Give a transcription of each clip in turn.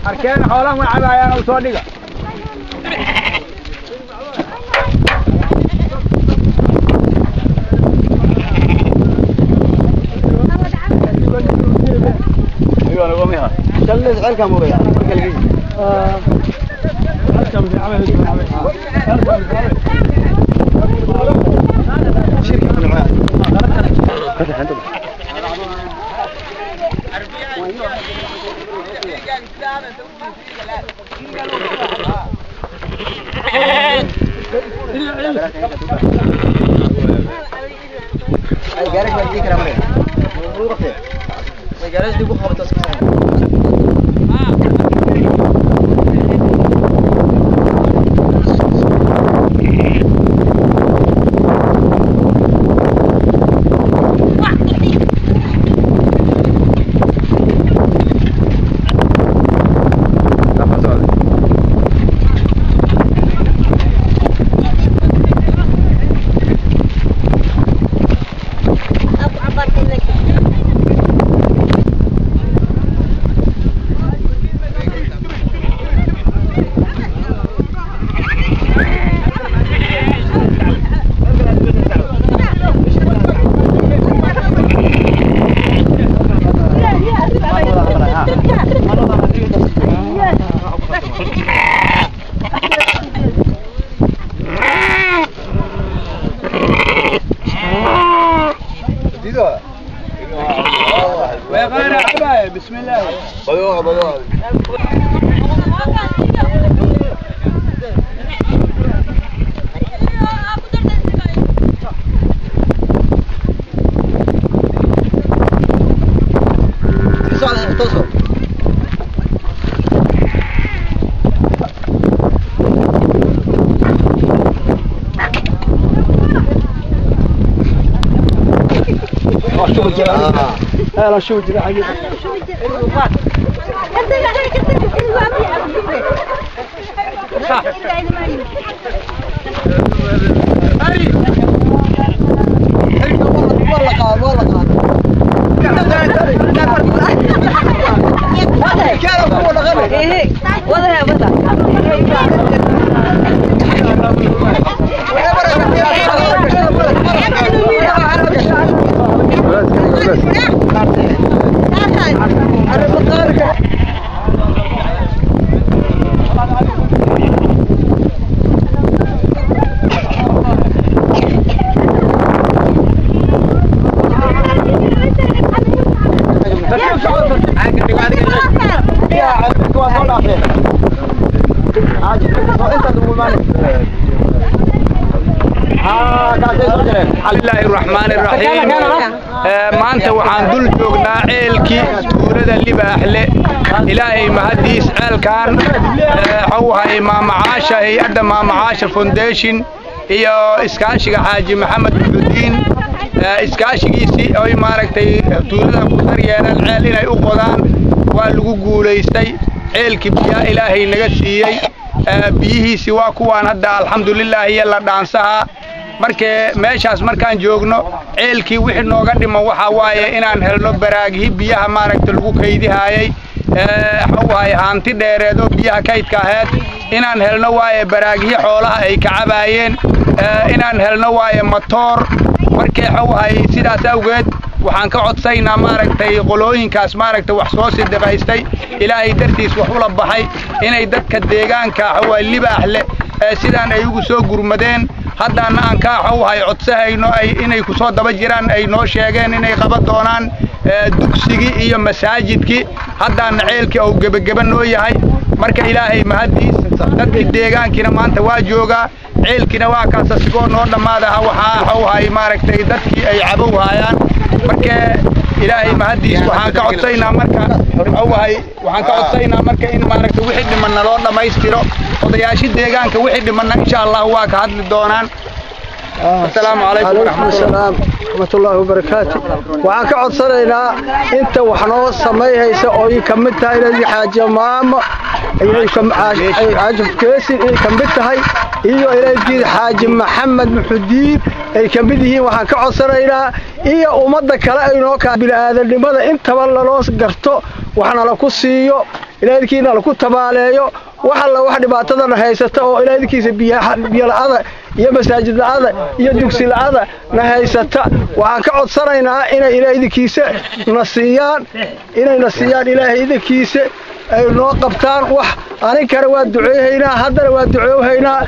أركان حولهم وعبايا وصديقة. بسم الله. بلوها بلوها. لا شو جرى حقيقة. Bismillaahi Raxmaani Raxiim. Maanta waxaan dul joognaa ceelkii tuulada Libaaxle. Ilaahay mahadiis, ceelkan waxuu ahay Maamacaasha, hay-adda Maamacaasha Foundation iyo iskaashiga Xaaji Maxamed Muxudiin, iskaashigiisii oy maaragtay tuulada ku daryeeleen ceel inay u qodaan. Waa lagu guulaystay ceelkii, biyaa Ilaahay naga siiyey. Biyihiisii waa kuwaan hadda, alxamdulilah, iyo la dhaansaha. Markee meeshaas markaan joogno, ceelkii wixii nooga dhiman waxaa waaye inaan helno baraaghi biyaha maaragta lagu kaydihaayey, waxuu ahay haanti dheereed oo biyaha kaydka aheyd inaan helno waaye, baraaghi xoolaha ay ka cabaayeen inaan helno waaye, matoor. Markee waxuu ahay sidaas awgeed waxaan ka codsaynaa maaragtay qolooyinkaas maaragtay wax soo sidiqaystay, Ilaahay dartiis wax ula baxay, inay dadka deegaanka waxuu Libaaxle sidaan ay ugu soo gurmadeen haddaana aan ka waxuu codsahayno ay inay ku soo daba jiraan. Ay noo sheegeen inay qaban doonaan dugsigii iyo masaajidkii, haddaana ceelkii uu gebageba noo yahay. Marka Ilaahay mahadiis, dadkii deegaankiina maanta waa joogaa, ceelkiina waa kaas asigoo noo dhammaadaha. Waxaa waxuu ahay maaragtay dadkii ay cabow haayaan. Marka Ilaahay mahadiis, waxaan ka codsaynaa marka waxuu ahay waxaan ka codsaynaa marka in maaragtay wixii dhimanna loo dhammaystiro. Odayaashii deegaanka wixii dhimanna insha Allah waa ka hadli doonaan. Asalaamu calaykum waraxmatullahi waraxmatullaahi wabarakaatu. Waxaan ka codsanaynaa inta wax noo samayhaysa oo ay ka mid tahay inay Xaaji Maamo, Xaaji Keesin ay ka mid tahay, iyo ilaydkiisa Xaaji Maxamed Muxudiin ay ka mid yihiin. Waxaan ka codsanaynaa iyo ummadda kale ay noo kaa bini'aadanimada intaba laloo garto, waxna la ku siiyo, ilaydkiina laku tabaaleeyo wax alla wax dhibaatadana haysata oo ilaydkiisa biyo la'ada iyo masaajid la'ada iyo dugsi la'ada na haysata. Waxaan ka codsanaynaa inay Ilaahay idinkiisa na siiyaan, inayna siiyaan, Ilaahay idinkiisa ay noo qabtaan wax. Aninkana waa duceehaynaa, haddana waa duceehaynaa.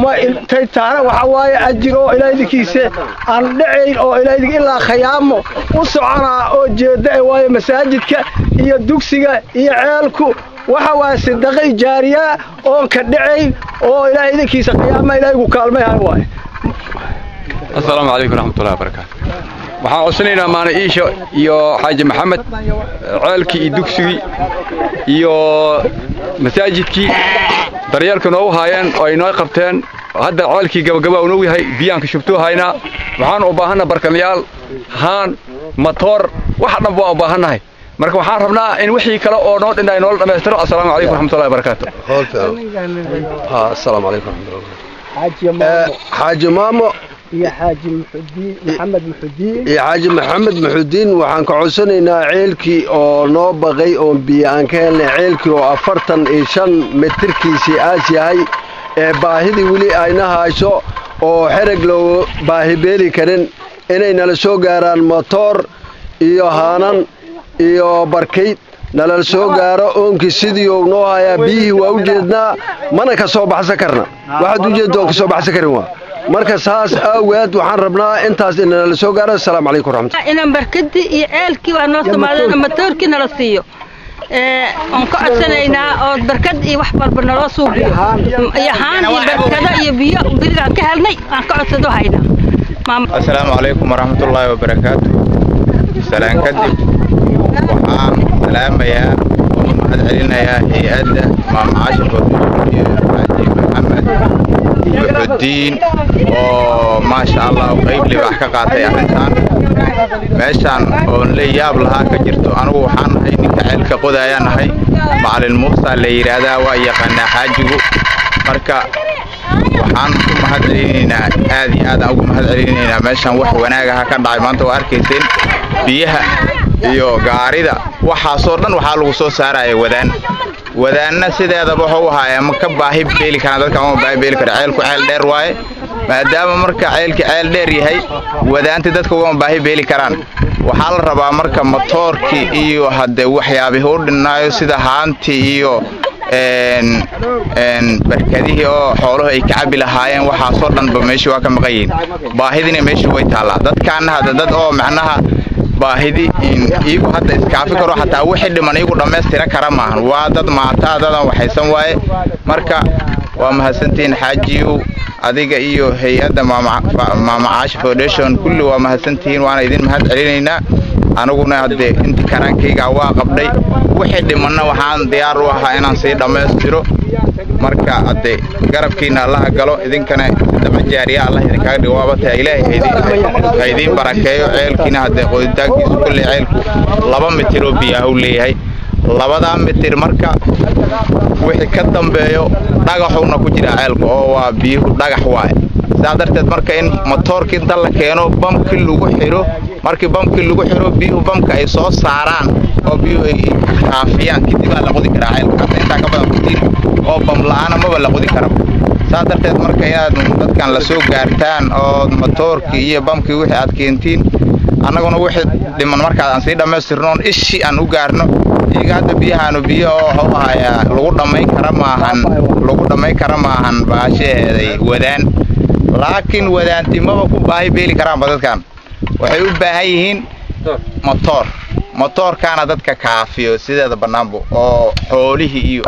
Ma intay taana waxa waaye ajir oo Ilaahay idinkiisa aan dhacayn oo Ilaahay ilaa khayaamo u soconaa oo jeeda waaye. Masaajidka iyo dugsiga iyo ceelku waxa waaye sadaqay jaariya oon ka dhacayn oo Ilaahay idinkiisa qiyaama Ilaahay ku kaalmayhayo waaye. Asalaamu calaykum waraxmatullahi wabarakaatu. Waxaan codsanaynaa Maana Iisha iyo Xaaji Maxamed ceelkii iyo dugsigii iyo masaajidkii daryeelka noogu haayeen oo ay noo qabteen. Hadda ceelkii gabagaba uu noogu yahay, biyaan ka shubtuu haynaa. Waxaan u baahanna barkanayaal, haan, matoor, wax dhan waan u baahannahay. Marka waxaan rabnaa in wixii kale oo noo dhinay noola dhammaystiro. Assalaamu calaykum waraxmatullahi wabarakaatu. Asalaamu calaykum waraxmatullahi. Xaaji Maamo iyo Xaaji Muxudiin Maxamed Muxudiin iyo Xaaji Maxamed Muxudiin waxaan ka codsanaynaa ceelkii oo noo baqay oon biyo aan ka helnay, ceelkii oo 45 mitirkiisii aas yahay ee baahidii weli ayna hayso oo xereg loo baahi beeli karin, inay nala soo gaaraan motoor iyo haanan iyo barkayd nalala soo gaaro. Oonkii sidii uu noo hayaa, biyihii waa u jeednaa, mana ka soo baxsan karna. Waxaad u jeeddo oon ka soo baxsan karin waa. Marka saas aawaad waxaan rabnaa intaas in nala soo gaaro. Asalaamu calaykum waraxmatullahi. Inaan barkadii iyo ceelkii waa noo somaadeen, matoorkii nala siiyo oon ka codsanaynaa, oo barkad iyo wax walba naloo suubiyo, iyo haan iyo barkado iyo biyo berigaan ka helnay aan ka codsado haynaa. Asalaamu calaykum waraxmatullaahi wabarakaatu. Salaan kadib, waxaan salaamayaa oo mahad celinayaa hay-adda Maamacaasha Foundation iyo Xaaji Maxamed Muxudiin oo maasha Allah qayb libaax ka qaatay arrintan meeshaan oon la yaab lahaa ka jirto. Anigu waxaan nahay ninka ceelka qodaayaan nahay, Macalin Muusa la yidhaahdaa, waa yaqaanaa xaajigu. Marka waxaan ku mahad celinaynaa, aad iyo aad aan ugu mahad celinaynaa. Meeshaan wax wanaagaha ka dhacay maanta waa arkayseen, biyaha iyo gaarida waxaasoo dhan waxaa lagu soo saaraya wadaan. Wadaanna sideedaba wuxuu ahaa ma ka baahi beeli karaan dadka, ma baahi beeli kara. Ceelku ceel dheer waaye, maadaama marka ceelki ceel dheer yahay, wadaanti dadka ugama baahi beeli karaan. Waxaa la rabaa marka matoorkii iyo hadde waxyaabihii u dhinaayo sida haantii iyo barkadihii oo xooluhu ay ka cabi lahaayeen, waxaasoo dhanba meeshii waa ka maqan yihiin. Baahidina meeshii way taallaa. Dadkaana hadda dad oo macnaha baahidi iyagu hadda iskaafi karo, xataa wixii dhiman iyagu dhammaystira kara maahan. Waa dad maataa, dadan waxaysan waaye. Marka Waa mahadsantihiin xaajiyow, adiga iyo hay-adda Maama Caasha Foundation kulli waa mahadsantihiin, waana idin mahad celinaynaa. Aniguna haddee inti karaankayga waa qabdhay, wixii dhimanna waxaan diyaar u ahaa inaan sii dhammaystiro. Marka hadde garabkiina Allaha galo, idinkana daba jaariya Allah idinkaga dhigo. Waaba tahay, Ilaahay ha idiin barakeeyo. Ceelkiina haddee qoditaankiisu kulley ceelku 2 mitir oo biyaha u leeyahay, 2-daa mitir marka wixii ka dambeeyo dhagaxuuna ku jiraa ceelku oo waa biyuhu dhagax waaye. Sidaa darteed marka in matoorkii inta la keeno bamkii lagu xiro, markii bamkii lagu xiro biyuhu bamka ay soo saaraan oo biyuhu ay kaafiyaan, kadib aa la qodi karaa ceelka. Hadda intaa ka badan kutiin oo bam la'aana maba la qodi kara. Saa darteed marka inaad dadkan la soo gaartaan oo matoorkii iyo bamkii wixii aad keentiin, annaguna wixii dhiman markaad aan sii dhammaystirno oon ishii aan u gaarno iyaga. Hadda biyahaanu biyo oo wuxuu ahayaa lagu dhammayn kara maahan, lagu dhammayn kara maahan baashaheeday wadaan, laakiin wadaantimaba ku baahi beeli karaanba. Dadkan waxay u baahan yihiin matoor, matoorkaana dadka kaafiyo sideeda bannaanbo oo xoolihii iyo